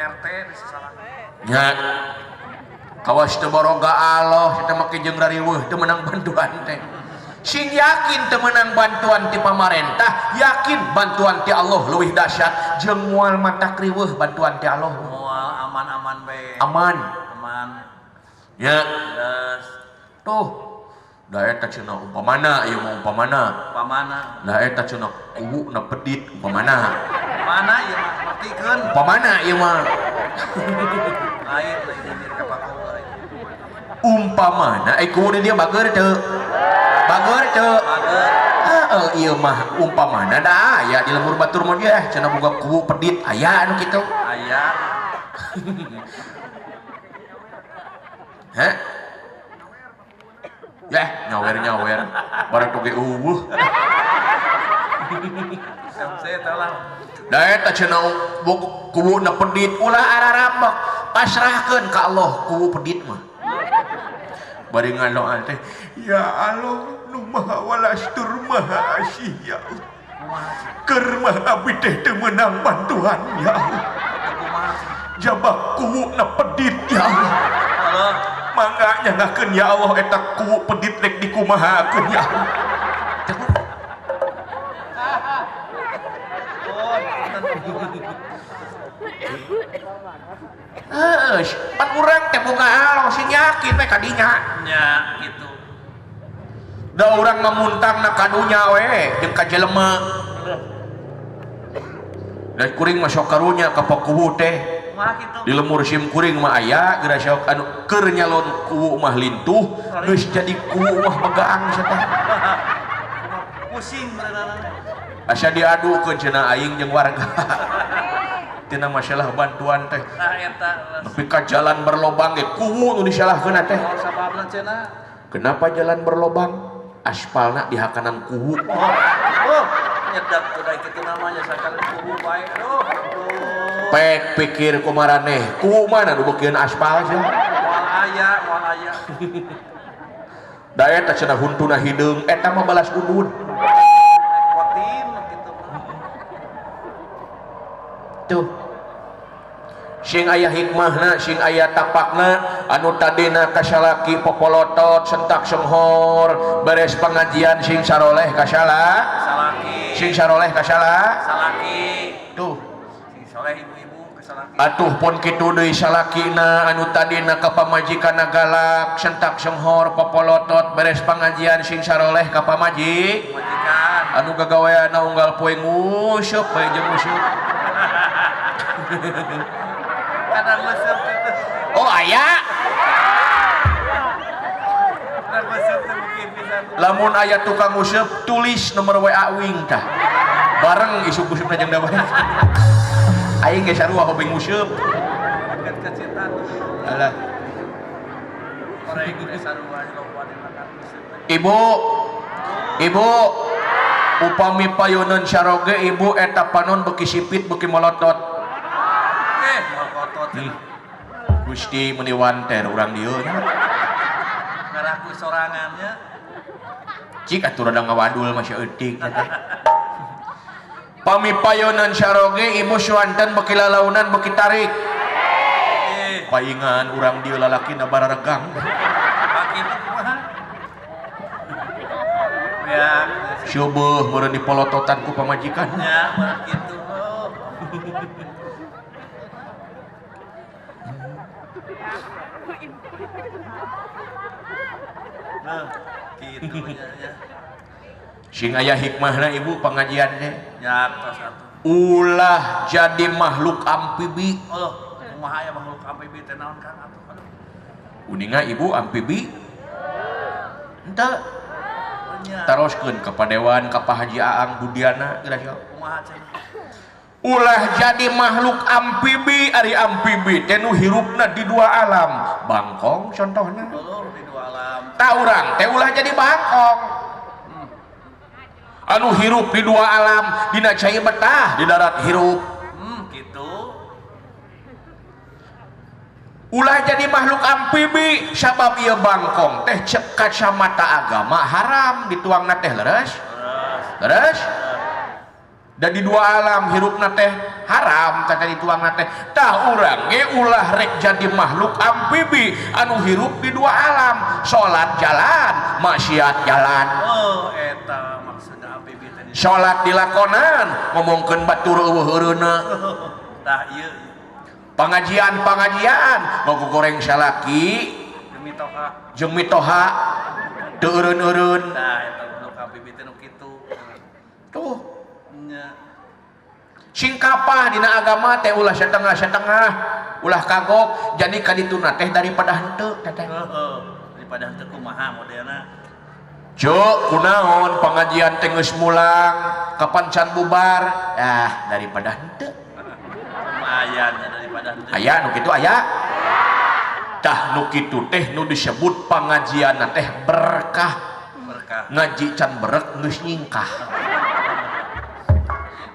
RT salah. Nya kawas teu baroga Allah eta make jeung rariweuh teu meunang bantuan teh. Sing yakin teu meunang bantuan ti pamarentah, yakin bantuan ti Allah leuwih dahsyat jeung moal matak riweuh bantuan ti Allah. Moal aman-aman bae. Aman. Aman. Ya. Terus tuh. Da eta cenah umpamana ieu mah umpamana. Umpamana. Da eta cenah kuwuna pedit umpamana. Mana ieu mah mertikeun. Umpamana ieu mah. Lain lain ka paku lain. Umpamana kuwu di dia bager teu. Bager teu. Bager. Heeh ieu mah umpamana da aya di lembur batur mah dia cenah boga kuwu pedit aya anu kitu. Aya. Heh. Yah, nyawer-nyawer. Barang toge eueuh. Da eta cenah kuwuna pedit ulah ararambek. Pasrahkeun ka Allah kuwu pedit mah. Bari ngadoa teh, ya Allah nu maha welas tur maha asih ya Allah. Keur mah abdi teh teu meunang bantuan ya Allah. Jabak kuwuna pedit ya Allah. Mangga nyangakeun ya Allah eta kuwu pedit rek dikumahakeun ya Allah. Heuh, pan urang teh boga Allah sing yakin we ka dinya. Nya kitu. Da urang ngamuntangna ka dunya we jeung ka jelema. Da kuring mah sok karunya ka pakuwu teh. Di lemur sim kuring mah aya geura sok anu keur nyalon kuwu mah lintuh geus jadi kuwu mah begaang sia teh. Pusing beuneunan. Asa diadukeun cenah aing jeung warga. Tina masalah bantuan teh. Nah eta nepi ka jalan berlobang ge kuwu nu disalahkeun teh. Sababna cenah. Kenapa jalan berlobang? Aspalna di hakanan kuwu. Oh, nyedap tuh da kitu namanya sakali kuwu bae. Aduh. Pek pikir kumaraneh, kuwu mana nu beukeun aspal cenah? Moal aya, moal aya. Da eta cenah huntuna hideung, eta mah balas udud. Kotin kitu mah. Tuh. Sing aya hikmahna, sing aya tapakna, anu tadina kasalaki popolotot sentak senghor, beres pengajian sing saroleh kasala, salaki. Sing saroleh kasala, salaki. Tuh. Sing soleh ibu-ibu kasalaki. Atuh pun kitu deui salakina anu tadina ka pamajikanna galak, sentak senghor popolotot, beres pengajian sing saroleh ka pamajikan. Anu gagaweana unggal poe nguseup bae jeung nguseup. Kadang nguseup kitu. Oh aya. Kadang nguseup teh mungkin pisan. Lamun aya tukang nguseup tulis nomor WA wing tah. Bareng isuk ngusupna jeung dawa. Aing ge sarua hobi nguseup. Deket kacitan. Alah. Koreng ge sarua loba dimakan nguseup. Ibu. Ibu. Upami payuneun saroge ibu eta panon beuki sipit beuki molotot. Gusti meni wanter urang dieu nya. Ngaraku sorangannya. Cik atuh rada ngawadul mah saeutik nya teh. Pami payonan saroge ibu suanten beuki lalaunan beuki tarik. Paingan urang dieu lalakina bararegang. Kitu kumaha? Ya. Subuh meureun dipolototan ku pamajikan. Nya meureun kitu. Nah, gitu ya. Sing aya hikmahna ibu pengajian teh. Ya, tos atuh. Ulah jadi makhluk amfibi. Allah, kumaha aya makhluk amfibi teh naon Kang atuh? Aduh. Uninga ibu amfibi? Henteu. Nya. Taroskeun ka padewan ka Pak Haji Aang Budiana geura sia. Kumaha cenah? Ulah jadi makhluk amfibi, ari amfibi teh nu hirupna di dua alam. Bangkong contohna. Di dua alam. Ta urang teh ulah jadi bangkong. Anu hirup di dua alam, dina cai betah, di darat hirup. Gitu. Ulah jadi makhluk amfibi sabab ieu bangkong teh cek kacamata agama haram dituangna teh leres. Leres. Da di dua alam hirupna teh haram tah dituangna teh. Tah urang ge ulah rek jadi makhluk amfibi anu hirup di dua alam, salat jalan, maksiat jalan. Oh, eta maksudna amfibi teh. Salat dilakonan ngomongkeun batur eueuh eureuna. Tah ieu Pangajian-pangajian ngagogoreng salaki jeung mitoha. Jeung mitoha teu eureun-eureun. Tah eta makhluk amfibi teh nu kitu. Tuh. Nya. Singkapah dina agama teh ulah setengah-setengah, ulah kagok, jadi kadituna teh daripada henteu teteh. Heeh, daripada henteu kumaha modelna. Cuk, kunaon pengajian teh geus mulang, kapan can bubar? Ah, daripada henteu. Lumayan ya daripada henteu. Aya nu kitu aya. Tah nu kitu teh nu disebut pangajianna teh berkah. Berkah. Ngaji can berek geus nyingkah.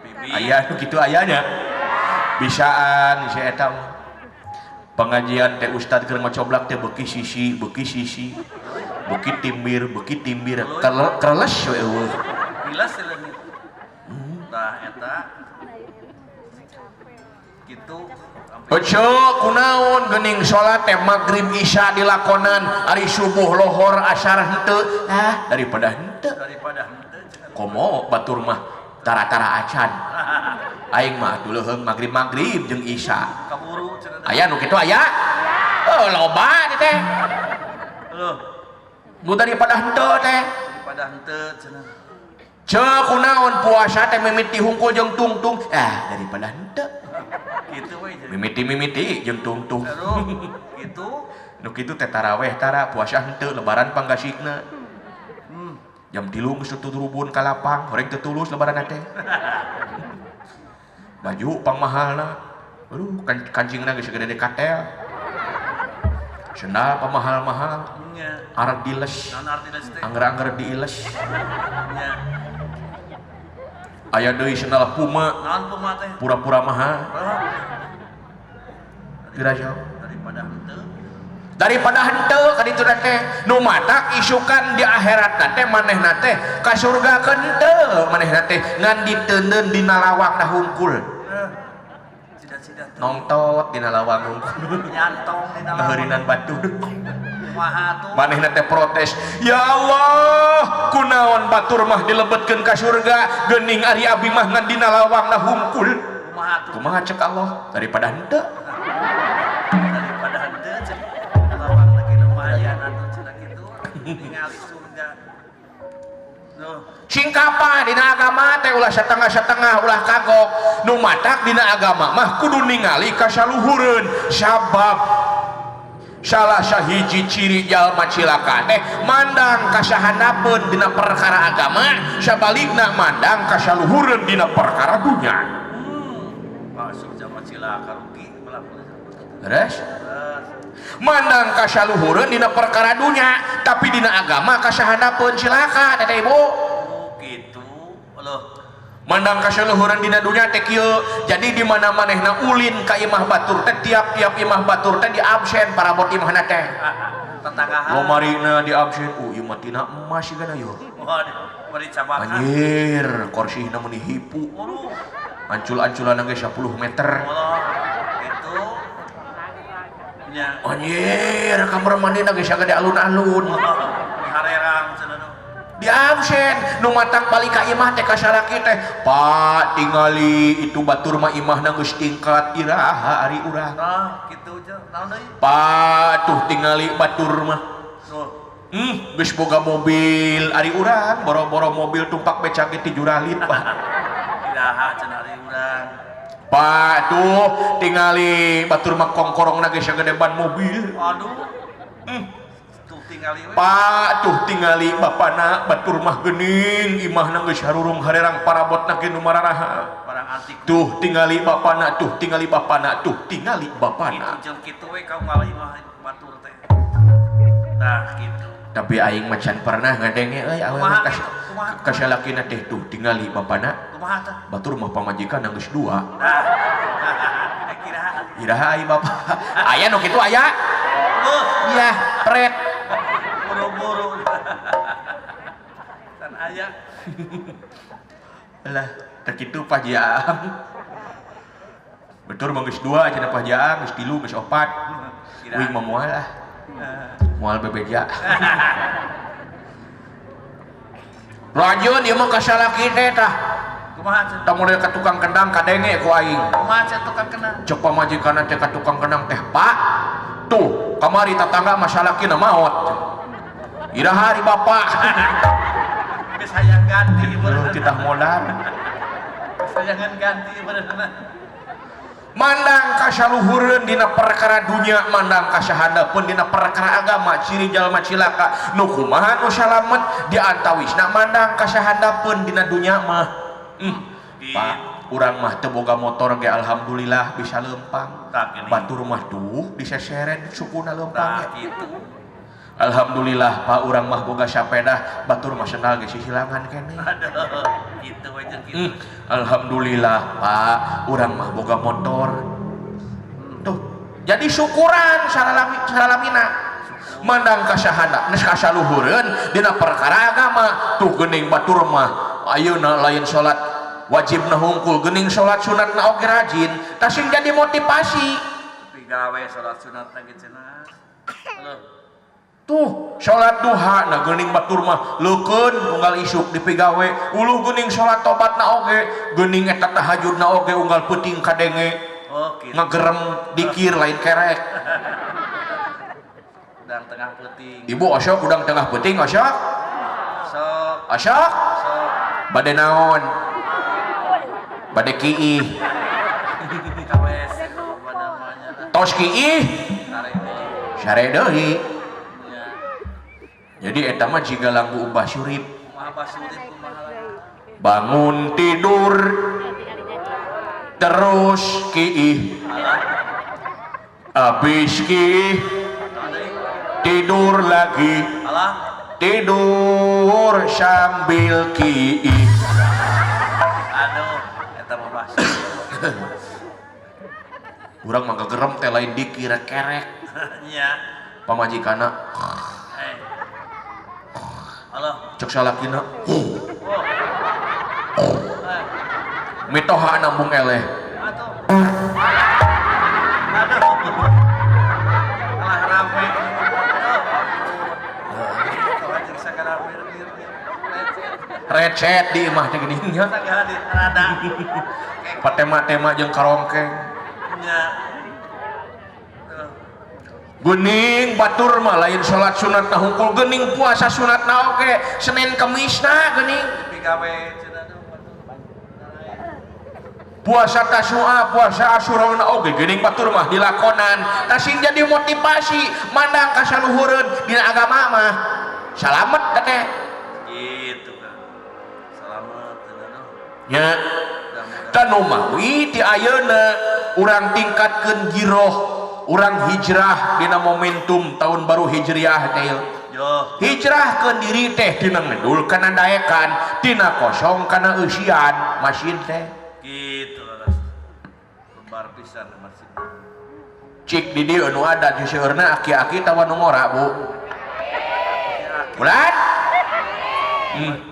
Bibi. Aya nu kitu ayanya. Bisaan si eta mah. Pengajian teh ustad keur ngocoblak teh beuki sisi, beuki sisi. Beuki timbir, beuki timbir. Kereles we eueuh. Gilas leungit. Tah eta. Kitu. Ojo kunaon geuning salat teh magrib isya dilakonan ari subuh lohor asar henteu. Ah, daripada henteu. Daripada henteu cenah. Komo batur mah tara-tara acan. Aing mah atuh leuheung magrib-magrib jeung isya. Kaburu cenah. Aya nu kitu aya? Oh, loba di teh. Loh, Nu daripada henteu teh. daripada henteu cenah. Ceu kunaon puasa teh mimiti hungkul jeung tungtung. Ah, daripada henteu. Kitu we jadi. Mimiti-mimiti jeung tungtung. Aduh, kitu. Nu kitu teh taraweh tara puasa henteu lebaran panggasikna. Jam 3 geus tuturubun ka lapang, horeng teu tulus lebaran teh. Baju pangmahalna. Aduh, kancingna geus gede katel. Sendal pamahal-mahal. Nya. Arek diles. Naon arti les teh? Angger-angger diiles. Nya. Aya deui sendal Puma. Naon Puma teh? Pura-pura mahal. Diraja. Daripada henteu. Daripada henteu ka ditu teh nu matak isukan di akhirat teh manehna teh ka surga henteu manehna teh ngan diteundeun dina lawang dah hungkul. Sida-sida teh. Nongtot dina lawang hungkul. Nyantong dina lawang. Ngaheurinan batur. Kumaha tuh? Manehna teh protes, ya Allah, kunaon batur mah dilebetkeun ka surga geuning ari abi mah ngan dina lawang dah hungkul. Kumaha tuh? Kumaha cek Allah? Daripada henteu. Daripada henteu cek lawang lagi lumayan atuh cenah kitu ningali surga. Duh. Singkapa dina agama teh ulah setengah-setengah ulah kagok. Nu matak dina agama mah kudu ningali kasaluhureun sabab salah sahiji ciri jalma cilaka teh mandang kasahandapeun dina perkara agama sabalikna mandang kasaluhureun dina perkara dunya. Masuk jalma cilaka rugi belah. Terus mandang kasaluhureun dina perkara dunya tapi dina agama kasahandapeun cilaka teh ibu. Oh gitu. Loh. Mandang kasaluhureun dina dunya teh kieu. Jadi di mana manehna ulin ka imah batur teh tiap-tiap imah batur teh di absen parabot imahna teh. Tetanggahan. Lomarina di absen, ieu mah tina emas sigana yeuh. Waduh, bari cabakan. Anjir, korsihna meuni hipu. Waduh. Ancul-anculan ge 10 meter. Waduh, gitu. Nya. Anjir, kamar mandina ge sagede alun-alun. Harerang cenah nu. Di absen nu matak balik ka imah teh ka salaki teh, Pak tingali itu batur mah imahna geus tingkat iraha ari urang. Tah kitu je, naon deui? Pak tuh tingali batur mah. Tuh. Geus boga mobil ari urang, boro-boro mobil tumpak becak ge ti juralit, Pak. Iraha cenah ari urang. Pak tuh tingali batur mah kongkorongna geus sagede ban mobil. Aduh. Tuh tingali we. Pak tuh tingali bapana batur mah geuning imahna geus harurung harerang parabotna ge nu mararaha. Barang antik. Tuh tingali bapana, tuh tingali bapana, tuh tingali bapana. Kitu jeung kitu we ka unggal imah batur teh. Tah kitu. Tapi aing mah can pernah ngadenge euy awewe Kumaha kitu? Kumaha? ka salakina teh tuh tingali bapana. Kumaha tah? Batur mah pamajikan geus dua. Tah. Kiraha. Iraha ai bapa. Aya nu kitu aya? Heuh. Iya, pret. Buru-buru. Can aya. Lah, teu kitu Pak Jaang. Betul mah geus 2 cenah Pak Jaang, geus 3, geus 4. Uing mah moal ah. Moal bebeja. Rajin ieu mah ka salaki teh tah. Kumaha cenah? Tah model ka tukang kendang kadenge ku aing. Kumaha cenah tukang kendang? Cek pamajikanna teh ka tukang kendang teh, "Pak, tuh kamari tatangga mah salakina maot." Iraha ari bapak. Geus hayang ganti beureuh. Titah modal. Geus hayangan ganti beureuh. Mandang kasaluhureun dina perkara dunya, mandang kasahandapeun dina perkara agama, ciri jalma cilaka nu kumaha nu salamet di antawisna mandang kasahandapeun dina dunya mah. Pak, urang mah teu boga motor ge alhamdulillah bisa leumpang. Batur mah tuh diseseren sukuna leumpang ge. Alhamdulillah Pak, urang mah boga sapeda, batur mah sendal ge sisilangan keneh. Aduh, kitu we jeung kitu. Alhamdulillah Pak, urang mah boga motor. Tuh, jadi syukuran saralamina. Mandang kasahana, geus kasaluhureun dina perkara agama. Tuh geuning batur mah ayeuna lain salat wajibna hungkul, geuning salat sunatna oge rajin. Tah sing jadi motivasi. Pigawe salat sunatna ge cenah. Tuh salat duha na geuning batur mah leukeun unggal isuk dipigawe, uluh geuning salat tobatna oge, geuning eta tahajudna oge unggal peuting kadenge. Oh, kitu. Ngegerem dikir lain kerek. Udang tengah peuting. Ibu osok udang tengah peuting osok? Sok. Osok? Sok. Bade naon? Bade kiih. Kawes namanya. Tos kiih? Sare deui. Jadi eta mah jiga lagu Ubah Surip. Bangun tidur terus kiih, habis kiih tidur lagi, tidur sambil kiih. Aduh, eta mah Ubah Surip. Urang mah gegerem teh lain dikira kerek. Nya. Pamajikanna. Cek salakina. Mitoha nambung eleh. Aduh. Alah rame. Recet di imah teh geuning nya. Patema-tema jeung karongkeng. Geuning batur mah lain salat sunat na hungkul, geuning puasa sunat na oge Senin Kemisna geuning. Puasa Tasua, puasa Asyura na oge geuning batur mah dilakonan. Tah sing jadi motivasi mandang kasaluhureun dina agama mah. Salamet teh. Kitu kan. Salamet nya. Tah nu mawi ti ayeuna urang tingkatkeun giroh, urang hijrah dina momentum tahun baru hijriah teh. Hijrahkeun diri teh tina ngedul kana daekan, tina kosong kana eusian masjid teh. Kitu leres. Lebar pisan masjid. Cik di dieu nu adat seueurna aki-aki tawa nu ngora, Bu. Bulan?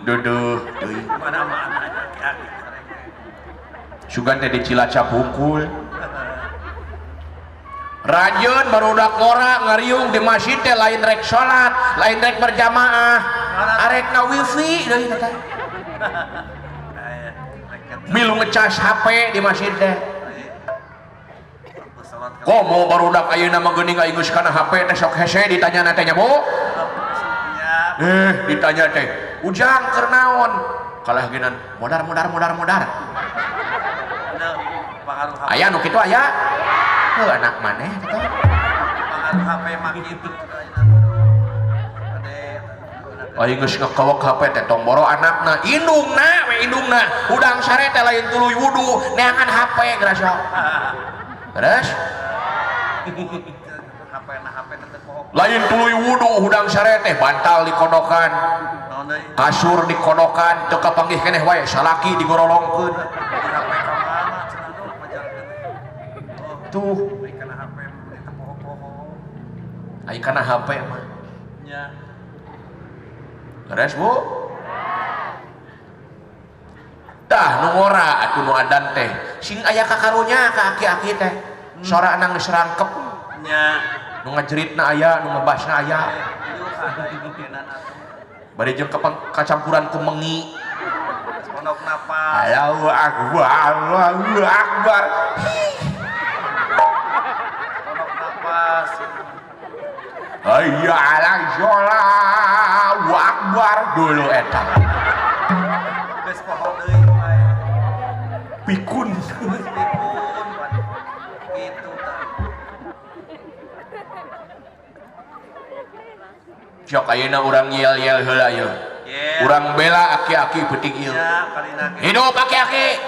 Duduh teuing. Mana-mana aki-aki. Sugan teh di Cilacap hungkul. Rajin barudak ngora ngariung di masjid teh lain rek salat, lain rek berjamaah, arek na wifi deui teh. Milu ngecas HP di masjid teh. Komo barudak ayeuna mah geuning aing geus kana HP teh sok hese ditanya teh nya, Bu. Ditanya teh, "Ujang keur naon?" Kalah geunan modar modar modar modar. Aya nu kitu aya? Heuh anak maneh teh. Pangaruh HP mah kitu. Aing geus ngekewek HP teh tong boro anakna, indungna we indungna, hudang sare teh lain tuluy wudu, neangan HP geura sok. Terus HP na HP teh poho. Lain tuluy wudu hudang sare teh bantal dikodokan. Kasur dikodokan, teu kapanggih keneh wae salaki digorolongkeun. HP ka mana cenah duh majalkeun. Tuh, ai kana HP teh poho-poho. Ai kana HP mah. Nya. Beres, Bu? Tah nu ngora atuh nu adan teh sing aya kakarunya ka aki-aki teh. Sorana geus rangkep. Nya. Nu ngajeritna aya, nu ngebasna aya. Bari jeung kacampuran ku mengi. Pondok napas. Allahu akbar, Allahu akbar. Pondok napas. Hayya 'alal shalah, Allahu akbar dulu eta. Geus poho deui bae. Pikun. Geus pikun kitu tah. Sok ayeuna urang yel-yel heula yeuh. Urang bela aki-aki peuting ieu. Hidup aki-aki.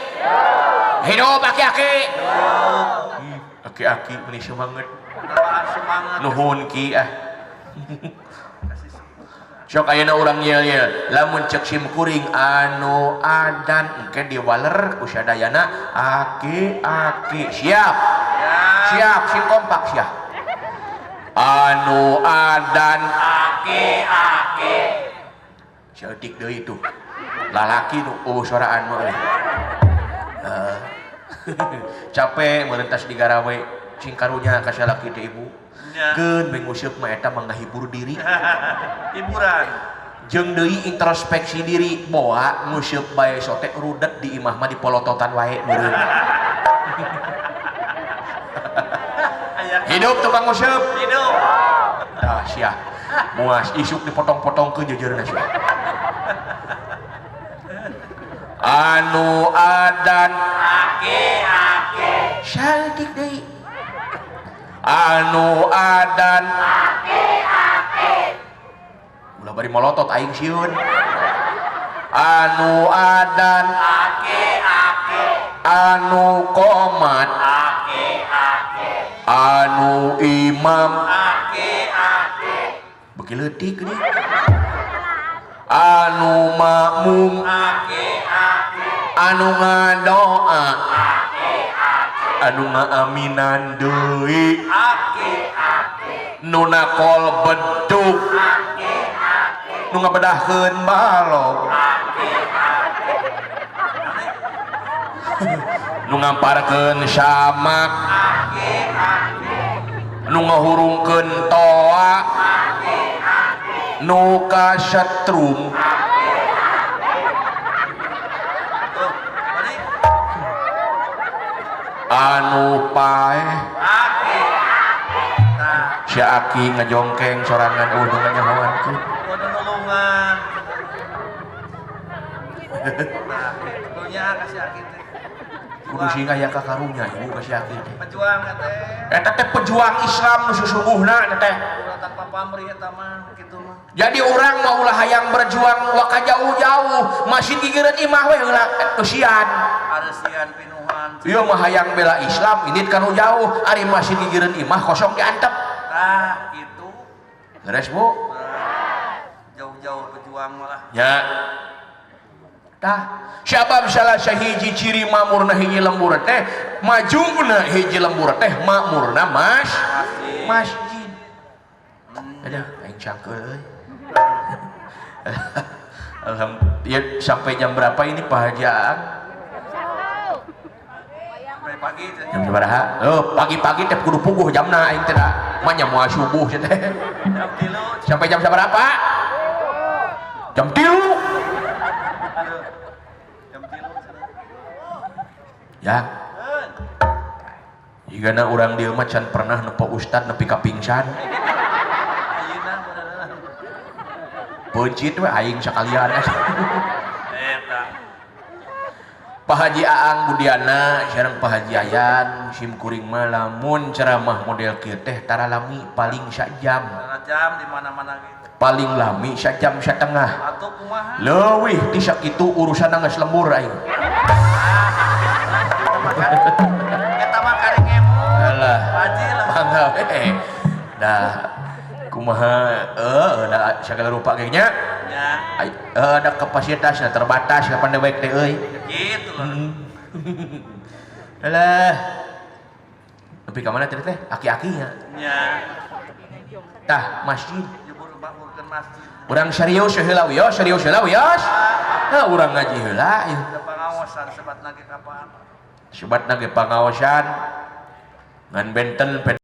Hidup aki-aki. Aki-aki meni semangat. Nuhun ki ah. Sok ayeuna urang yel-yel lamun cek sim kuring anu adan engke diwaler ku sadayana aki-aki. Siap. Siap sing kompak sia. Anu adan aki-aki. Saeutik deui tuh. Lalaki nu eueuh soraan mah euy. Capek meureun tas digarawe sing karunya ka salaki teh ibu. Keun we nguseup mah eta mah ngahibur diri. Hiburan. Jeung deui introspeksi diri boa nguseup bae sote rudet di imah mah dipolototan wae meureun. Hidup tukang nguseup. Hidup. Tah sia. Muas isuk dipotong-potongkeun jeujeurna sia. Anu adan aki-aki. Saeutik deui. Anu adan aki-aki. Ulah bari molotot aing sieun. Anu adan aki-aki. Anu qomat aki-aki. Anu imam aki-aki. Beuki leutik deui. Anu makmum aki-aki. Anu ngadoa aki-aki. Anu ngaaminan deui aki-aki. Nu nakol bedug aki-aki. Nu ngabedahkeun balong aki-aki. Nu ngamparkeun samak aki-aki. Nu ngahurungkeun toa aki-aki. Nu kasetrum anu paeh aki-aki. Si aki ngajongkeng sorangan eueuh nu nganyahoankeun. Kudu nulungan. Nah, kitu nya ka si aki teh. Kudu sing aya kakarunya ibu ka si aki teh. Pejuang teh. Eta teh pejuang Islam nu susungguhna teh. Ulah tanpa pamrih eta mah kitu mah. Jadi urang mah ulah hayang berjuang waka jauh-jauh, masih gigireun imah we heula eusian. Areusian pinuhan. Ieu mah hayang bela Islam indit ka nu jauh, ari masih gigireun imah kosong diantep. Tah kitu. Leres Bu? Jauh-jauh berjuang malah. Ya. Tah, sabab salah sahiji ciri makmurna hiji lembur teh, majungna hiji lembur teh makmurna masjid. Aduh, aing cangkeul euy. Alhamdulillah, ya, sampai jam berapa ini Pak Haji Aang? Sampai pagi teh. Jam sabaraha? Oh, pagi-pagi teh kudu puguh jamna aing teh da. Mah nya moal subuh teh. Jam 3. Sampai jam sabaraha? Jam 3. Jam 3. Ya. Jigana urang dieu mah can pernah nepo ustad nepi ka pingsan. Peuncit we aing sakalian. Eta. Pak Haji Aang Budiana sareng Pak Haji Ayan sim kuring mah lamun ceramah model kieu teh tara lami paling sajam. Tara jam di mana-mana gitu. Paling lami sajam satengah. Atuh kumaha? Leuwih ti sakitu urusanna geus lembur aing. Eta mah kareng ngemut. Alah. Haji lah. Mangga we. Dah kumaha da sagala rupa ge nya. Nya. Da kapasitasna terbatas kapan dewek teh euy. Gitu lah. Alah. Tapi ka mana teh teh? Aki-akinya. Nya. Tah, masjid. Jebur makmurkeun masjid. Urang serius heula wios, serius heula wios. Hah, urang ngaji heula ieu. Da pangaosan. Pangaosan sebatna ge kapan. Sebatna ge pangaosan ngan benten.